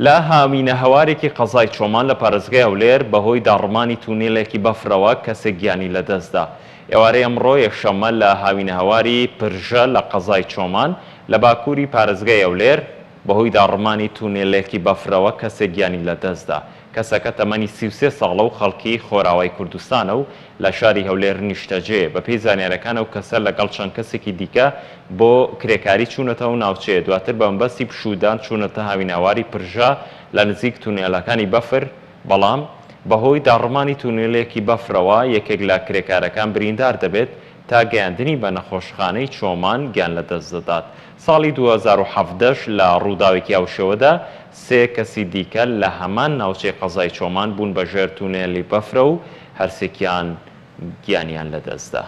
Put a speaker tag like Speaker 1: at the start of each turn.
Speaker 1: لە هاوینەهەوارێکی قەزای چۆمان لە پارێزگای هەولێر بەهۆی داڕمانی تونێلێکی بەفرەوە کەسێک گیانی لەدەستدا. ئێوارەی ئەمڕۆ یەکشەممە لە هاوینەهەواری پرژە لە قەزای چۆمان لە باکووری پارێزگای هەولێر بەهۆی داڕمانی تونێلێکی بەفرەوە کەسێک گیانی لەدەستدا. کەسەکە تەمەنی 33 ساڵە و خەڵکی خۆراوای کوردستانە و لە شاری هەولێر نیشتەجێیە. بەپێی زانیارەکان ئەو کەسە لەگەڵ چەند کەسێکی دیکە بۆ کرێکاری چوونەتە ئەو ناوچەیە، دواتر بە مەبەستی پشوودان چوونەتە هاوینەهەواری پرژە لە نزیک تونێلەکانی بەفر، بەڵام بەهۆی داڕمانی تونێلێکی بەفرەوە یەکێک لە کرێکارەکان بریندار دەبێت تا گەیاندنی بە نەخۆشخانەی چۆمان گیان لەدەستدەدات. ساڵی 2017 ش لە ڕووداوێکی هاوشێوەدا سێ کەسی دیکە لە هەمان ناوچەی قەزای چۆمان بوون بە ژێر تونێلی بەفرە و هەرسێکیان گیانیان لەدەستدا.